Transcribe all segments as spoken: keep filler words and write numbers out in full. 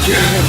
Jeff.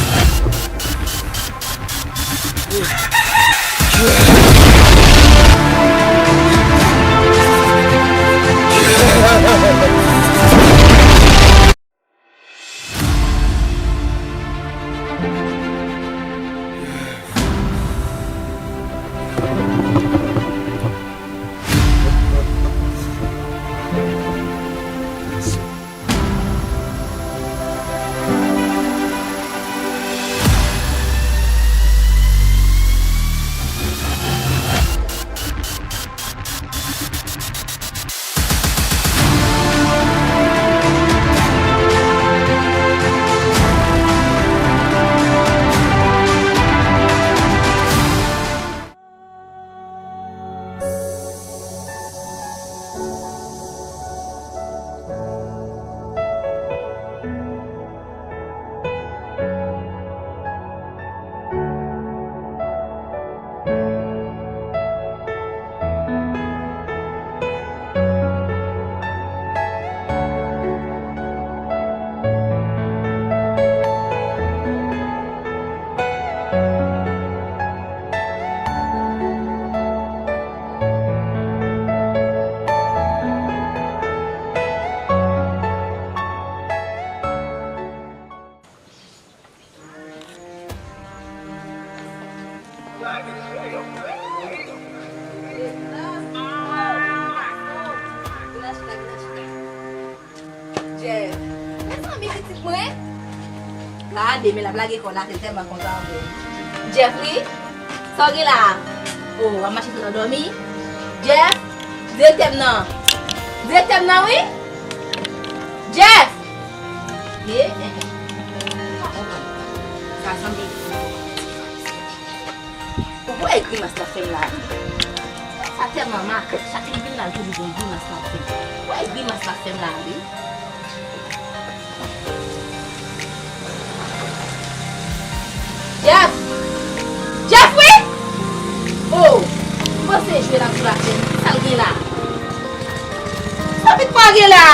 Mezanmi, pitit mwen. Gade, men l ap lage kò l atè, l tèlman kontan avè l. Jeffrey, sa w gen la a? O, w ap mache sou nan dòmi? Jeff, direktè m nan. Direktè m nan, wi. Jeff! E, e, e. Sa sanble. Ou wè grimas l ap fè m la, wi. Sa tèlman makak, chak li vin la, l toujou gon grimas l ap fè. Ou wè grimas l ap fè m la, wi. Jeff! Jeffrey! O! M panse jwe l ap jwe avè m. Kisa l gen la? Sa vit pa gen la?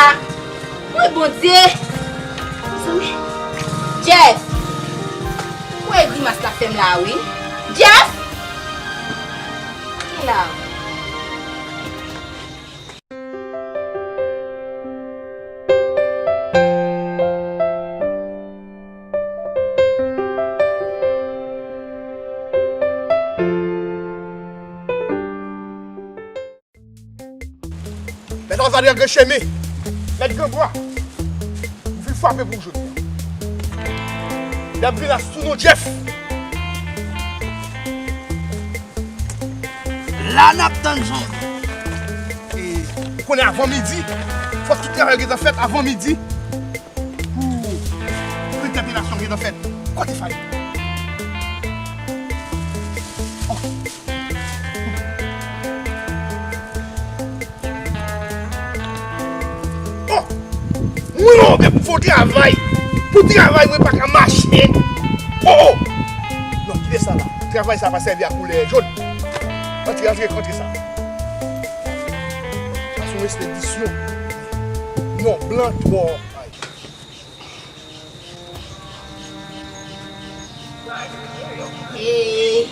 Woy, Bondye! Mezanmi! Jeff! Ou wè grimas l ap fè m la, wi. Jeff! Ki la? Mèt Azali an gen chemen. Mèt Grangwa. M vin frape pou ou jodi a. N ap vin asou nou, Jeff. La n ap tann zon. E, ou konnen avan midi, fòk tout travay yo gentan fèt avan midi. Pou, pou entèpelasyon gentan fèt. Kote Faye? Oh. Oh! Mwen, oh, men pou fè yon travay. Pou travay, mwen pa ka mache. Oh, oh! Non, kite sa la. Travay sa pa sèvi a koulè jòn. Antre, antre, antre sa. Sa se yon ekspedisyon. Non, blan twò. Hey.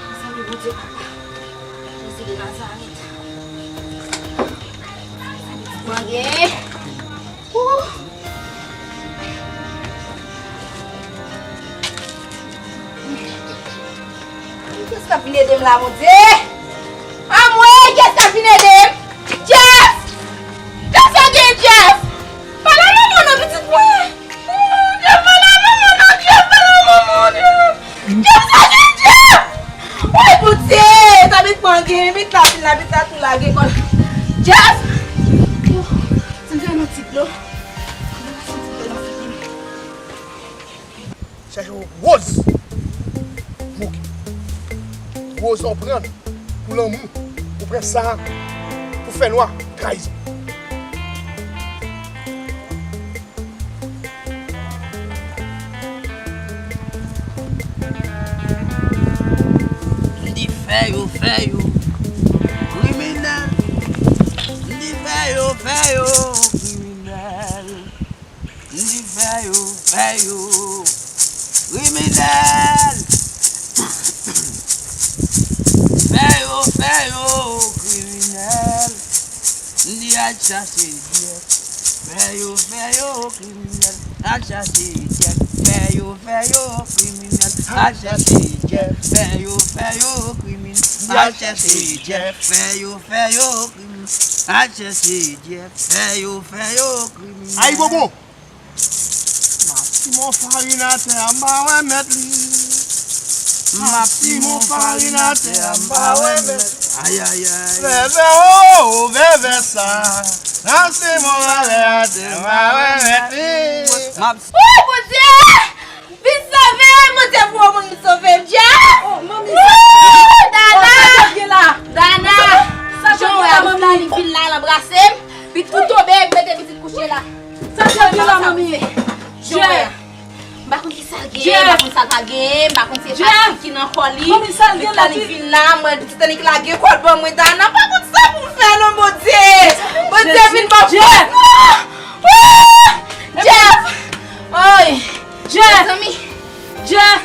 Mezanmi, Bondye papa. Jezi de Nazarèt. Mwen gen. Ooh. Kiyès k ap vin ede m la, Bondye? Anmwey, kiyès k ap vin ede m? Jeff! Jeff, sa gen, Jeff? Pale a manman w non, pitit mwen. Oh, Jeff, pale a manman w non, Jeff, pale a manman w, Jeff. Jeff, sa gen, Jeff? Woy, Bondye, sa vin pran gen, vin la, vin la, vin la, tou lage kò l. Jeff! Oh, si m te nan ti dlo. Chèche Rose. Mouke. Rose, ou pran pou lanmou. Ou pran sa pou fè nwa, trayizon. M di fè yo, fè yo, kriminèl. M di fè yo, fè yo, kriminèl. M di fè Fè yo, fè yo, kriminèl. Fè yo, fè yo, kriminèl. M di al chache Jeff. Fè yo, fè yo, kriminèl. Al chache Jeff. Fè yo, fè yo, kriminèl. Al chache Jeff. Fè yo, fè yo, kriminèl. Al chache Jeff. Fè yo, fè yo, kriminèl. Al chache Jeff. Fè yo, fè yo, kriminèl. Ayibobo! M ap simen farin atè a, m pa wè mèt li. M ap simen farin atè a, m pa wè mèt. Ayayay. Vèvè o, vèvè sa. M ap simen vèvè atè a, m pa wè mèt li. M ap Woy, Bondye! Vin sove m, Bondye, pou yon moun vin sove m, Jeff! Woy, Dana! Dana! Jan w wè a, Stanley vin la, l anbrase m, pitit ou tonbe, mete pitit kouche la. Sa k ap gen la, manmi? Jeff! M pa konn ki sa l genyen, m pa konn sa l pa genyen, m pa konn se Patrick ki nan kò li. Manmi, sa l gen la? Pitit Titanic vin la, mwen, pitit Titanic lage kò l ban mwen, Dana, m pa konn sa pou m fè non, Bondye. Bondye vin ban m fòs non. Jeff! Oy! Jeff! Mezanmi. Jeff!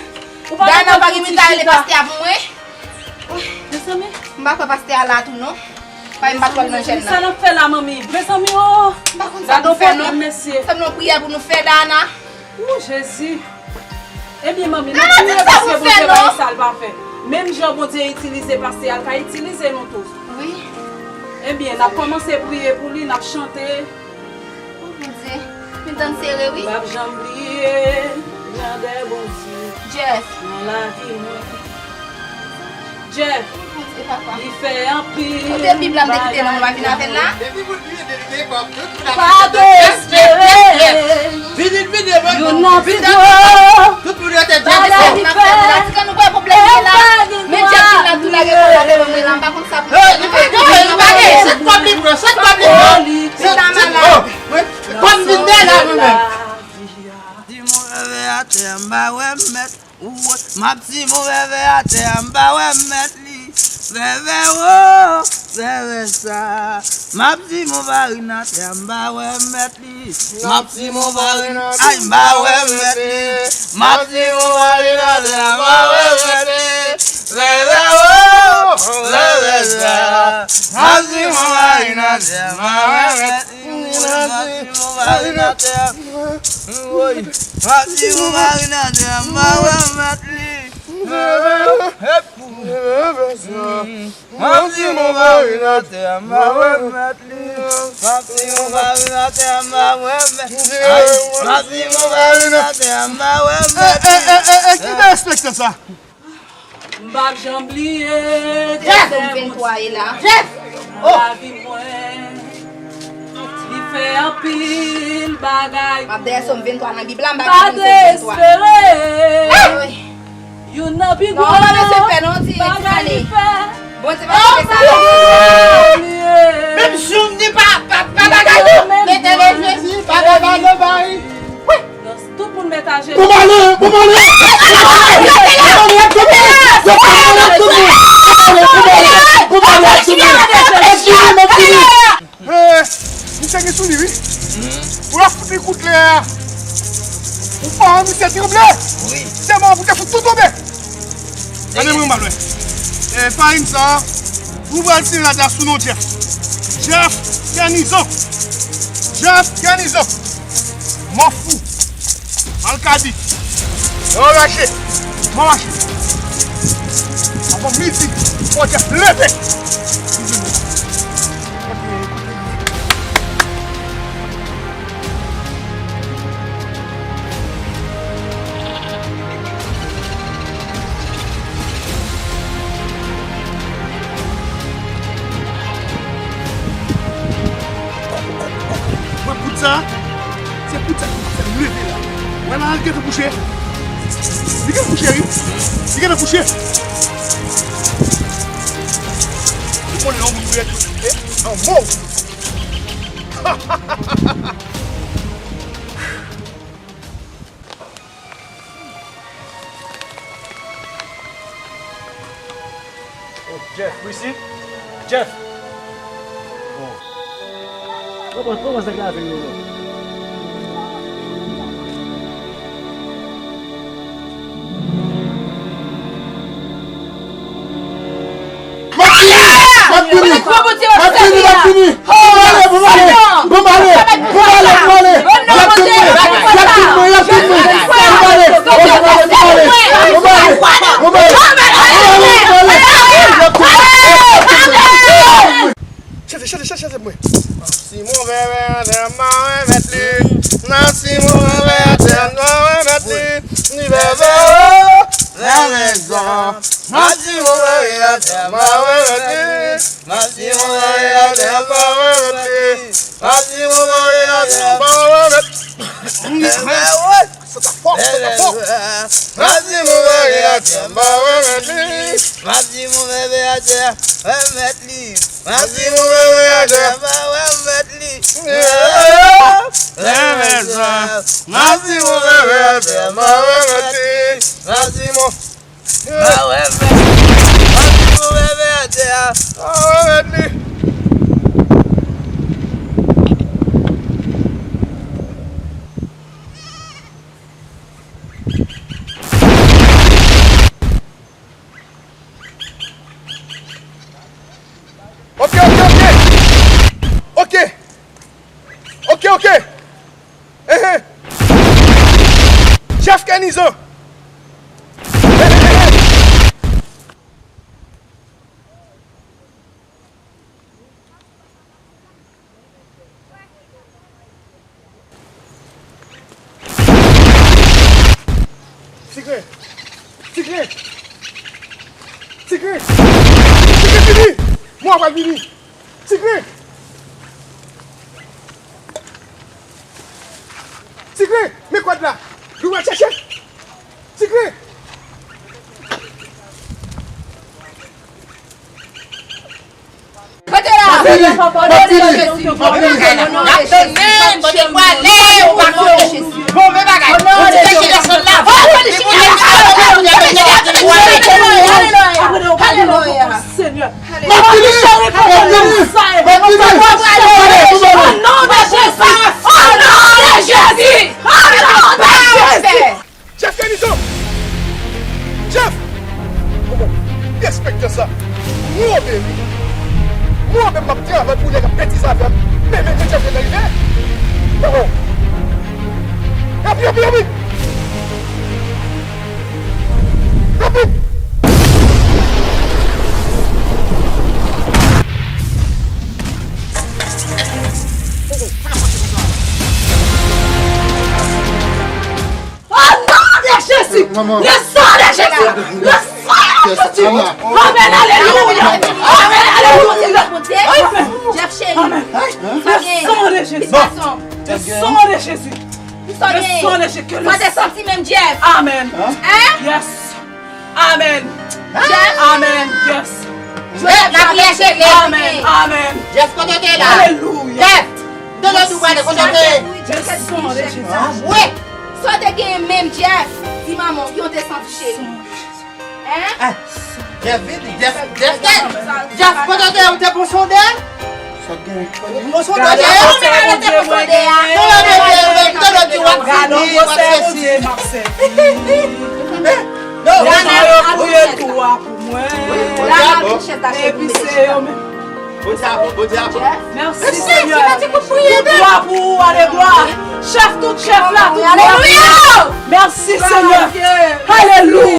Ou pa Dana, ou pa gen minit la rele pastè a pou mwen? Mezanmi. M pa kwè pastè a la tou non. Pa m pa t wè l nan jèn nan. Sa n ap fè la, manmi? Mezanmi o. M pa konn sa pou fè non. Sa m nan priyè pou nou fè, Dana. Ou Jezi. Ebyen, manmi, n ap priye paske Bondye pa gen sa l pa fè. Menm jan Bondye itilize pastè a, l ka itilize nou tou. Wi. Ebyen, n ap kòmanse priye pou li, n ap chante. O Bondye, m tann sere wi. M p ap janm bliye grandè Bondye Jeff. Nan lavi mwen. Jeff, li fè anpil bagay pou mwen. Kote Bib la m te kite nan mwen, pa vin avè l la? Depi pou l bliye de li gen kòb, tout moun ap pa dezespere. Vini, vini, vini. Youn nan pi gwo bagay li fè. Tout moun yo te dezespere. Ti kan nou wè pwoblèm li la. Men Jeff vin la tou lage kòb la devan mwen la, m pa konn sa pou fè. Li pa gen, li pa gen. Se kòb li pran, se kòb li pran. Li ta malad. Kòb vin dèyè la, mwen menm. Di mwen reve atè, m pa wè mèt. Ou wè, m ap simen vèvè atè a, m pa wè mèt li. Vèvè wo, vèvè sa. M ap simen farin atè a, m pa wè mèt li. M ap simen farin, ay, m pa wè mèt li. M ap simen farin atè a, m pa wè mèt li. Vèvè wo, vèvè sa. M ap simen farin atè a, m pa wè mèt li. M ap simen farin atè a. Woy. M ap simen farin atè a, m pa wè mèt li. M ap simen farin atè a, m pa wè mèt li. M ap simen farin atè a, m pa wè mèt li. M ap simen farin atè a, m pa wè mèt li. E, e, e, e, e, ki derespektan sa? M p ap janm bliye grandè Bondye nan lavi mwen. Li fè anpil bagay pou mwen. M ap dèyè Sòm venntwa nan Bib la, m pa gen pou m fè venntwa. Pa dezespere. Youn nan pi gwo bagay li fè. Bondye pa fè sa. Menm si w di pa, pa, pa bagay yo. Mete le Jezi, pa bagay yo, bay. Wi. Tout moun met ajenou. Pou malere, pou malere. Pou malere, pou malere. Pou malere, pou malere. Pou malere, pou malere. Eskize m, eskize m. Eh, misye gen sou li, wi. Ou la fout li kout lè a. Ou pa wè misye tranble. Wi. Se moman pou te fout tou tonbe. Gade mwen mal wè. Eh, farin sa, ou pral simen la sou non Jeff. Jeff Kenizon. Jeff Kenizon. Mò fou. Malkadi. Anraje. Mò mache. Avan midi, fò Jeff leve. Wè poud sa? Se poud sa ki fè m leve la. Wè la, li gentan kouche. Li gentan kouche, wi. Li gentan kouche. Ou konnen yon moun pou ret kouche an mo. Oh, Jeff, ou isit? Jeff! Oh. Kòman, kòman sa k lave yo, non? Vini! Bon, m ale, bon, m ale, bon, m ale, bon, m ale, bon, m ale. Y ap jwenn mwen, y ap jwenn mwen, y ap jwenn mwen. Bon, m ale, bon, m ale, bon, m ale, bon, m ale, bon, m ale. Chante, chante, chante, chante mwen. Si mon bebe atè, m pa remèt li. Nan si mon bebe atè, m pa remèt li. Ni bebe, oh, la rezon. Nan si mon bebe atè, m pa remèt li. Nan si mon bebe atè, m pa remèt li. Nan si mon bebe atè, m pa remèt li. Sa ta fò, sa ta fò. Nan si mon bebe atè, m pa remèt li. Nan si mon bebe atè, remèt li. Mwen di mwen mwen atè. Mwen mwen mèt li. Mwen mwen sa. Mwen di mwen mwen mwen atè. Mwen mwen mèt li. Mwen di mwen. Mwen mwen mèt li. Mwen di mwen mwen mwen atè. Mwen mwen mèt li. Ok, ok, ok. Ok. Ok, ok. Ehe. Jeff Kenizon. Ehe, ehe. Ti grenn. Ti grenn. Ti grenn. Ti grenn, vini. Mwen pral vini. Ti grenn. Ti grenn, men kòd la. Nou pral chèche. Ti grenn. Kote la? O non de Jezi. O non de Jezi. Kote w ale, ou pa konnen. Move bagay. O non de Jezi. Alelouya. Alelouya. Senyè. Alelouya. O non de Jezi. O non de Jezi. O non de Jezi. Jeff Kenizon! Jeff! Oh, oh. Enspektè sa! Mwen menm! Mwen menm m ap travay pou nèg ap betize avè m. Men, men, men Jeff vin rive! Oh, oh. Rapid, rapid, rapid! Rapid! Oh, oh. O non de Jezi! Le sang de Jezi! Le sang de Jezi! Amen, alelouya! Amen, alelouya! Jeff cheri. Amen. Le sang de Jezi! Le sang de Jezi! Le sang de Jezi! Sa te santi menm Jeff? Amen. Hein? Yes. Amen. Jeff. Amen. Yes. Jeff, lapriyè cheri. Amen. Amen. Jeff, kote w te la? Alelouya. Jeff, de lòt ou pale, kote w te? Jeff, son de Jezi. Wi. Sa w te genyen menm, Jeff? Di manman w, ki w te santi cheri? Hein? Jeff vini, Jeff, Jeff te. Jeff, kote w te? Ou te pran sonde? Sa gen. Ou sonde a? Kòman ale te pou sonde a? Tande, tande, tande, w ap vini, w ap sesi. Gade konsèy Bondye m ap sèvi. Non, non, non, priye tou a pou mwen. Epi se yo menm. Bondye a bon, Bondye a bon. Mèsi Senyè. Glwa pou ou, ale glwa. Chèf tout chèf la, tout glwa pou ou. Mèsi Senyè. Alelouya.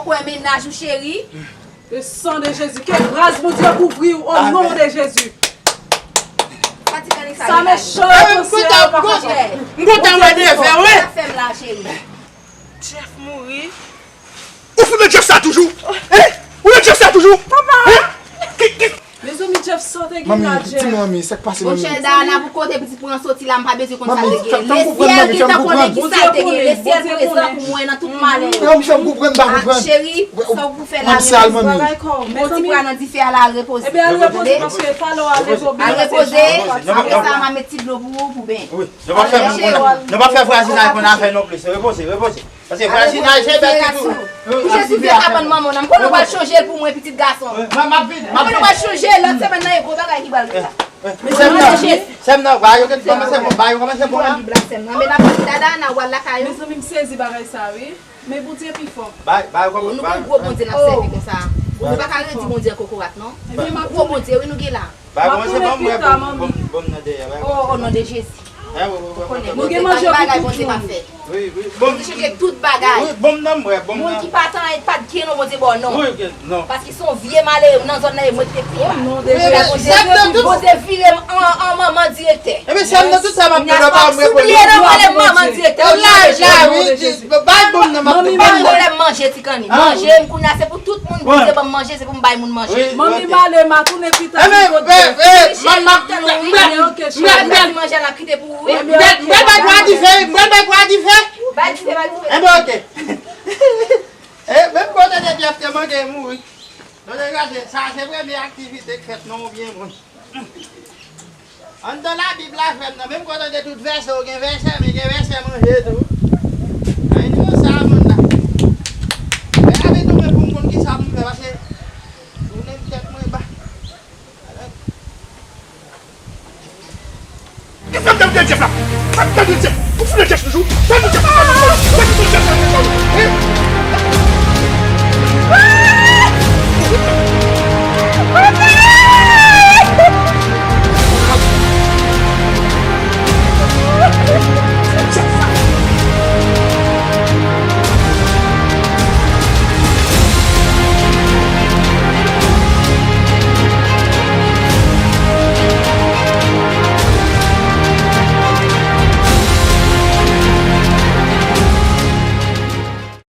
poko wè mennaj ou, cheri. Le sang de Jésus, ke gras Bondye kouvri w o non de Jezi. Sa ti kanik sa. Sa mechan yo panse yo pa ka fè. M kontan wè devè, wi. Sa fè m la, cheri. Jeff mouri. Ou fout nan Jeff sa toujou? Hein? Ou nan Jeff sa toujou? Papa! Hein? Ki, ki, Mezanmi, Jeff, sa w te gen la, Jeff? Manmi, di m, manmi, sa k pase, manmi? Monchè, Dayana, pou kote pitit mwen soti la, m pa bezwen konn sa l te gen. Lesyèl ki ta konnen ki sa l te gen. Lesyèl prezan pou mwen nan tout malè yo. Manmi, fè m konprann, m pa konprann. Cheri, sa w pou fè la, manmi, sal, manmi. Mwen ti pran nan dife a la, al repoze. Ebyen, al repoze, paske talè w al leve w byen. Al repoze, apre sa, m a met ti dlo pou ou, pou ben. Wi, nou pa fè vwazinay, nou pa fè vwazinay konn afè non plis. Repoze, repoze. Paske vwazinay se bèl ki tou. Pou Jezi fè kabann manman w nan. M konnen w pral chanje l pou mwen, pitit gason. M ap vin, m ap vin. M konnen w pral chanje l, lòt semèn nan, e gwo bagay ki pral gen la. Sè m nan, sè m nan, ba yo kòmanse bon, ba yo kòmanse bon la. Bib la, sè m nan. Men n ap di Dayana, w al lakay ou. Mezanmi, m sezi bagay sa, wi. Men Bondye pi fò. Ba, ba yo kòmanse. Nou gon gwo Bondye n ap sèvi konsa. Nou pa ka redi Bondye an kokorat, non. Gwo Bondye, wi, nou gen la. Ba kòmanse ban m bwè, ban m, ban m nan dèyè, ba. O non de Jezi. Nou gen manje pou tout moun. Wi, wi. Bondye chanje tout bagay. Wi, ban m nan bwè, ban m nan. Moun ki pa t anyen, pa t gen non, Bondye ba w non. Wi, ok, non. Paske se yon vye malere nan zòn nan, e mwen ki te pi ba. O non de Jezi. Bondye vire m an, an manman direktè. Ebyen, sè m nan tout sa m ap di la, ba m reponn. Soubliye nan mwen, manman direktè. O non de Jezi. Bay ban m nan, m ap di. Ban m nan, lè m manje ti kanni. Manje, m kounye a, se pou tout moun, Bondye ban m manje, se pou m bay moun manje. Manmi m ale, m a tounen pita. Ebyen, m ap tann ou, wi. Mwen mèsi manje a, n ap kite pou ou, wi. M pral bay pou a dife, m pral bay pou a dife. Bay dife, bay dife. Ebyen, ok. E, menm kote de Jeff te manke mouri. Non, degade, sa se premye aktivite k fèt non oubyen moun. Anndan Labib la, frè m nan, menm kote de tout vèsè, ou gen vèsè, men gen vèsè manje tou. Ay, nou sa moun la. Lè a vin tou, men pou m konn ki sa pou m fè, paske tounen m tèt mwen ba. Fè m tande Jeff la. Fè m tande Jeff. Ou fout nan Jeff toujou. Tande Jeff, tande Jeff, tande Jeff, tande Jeff.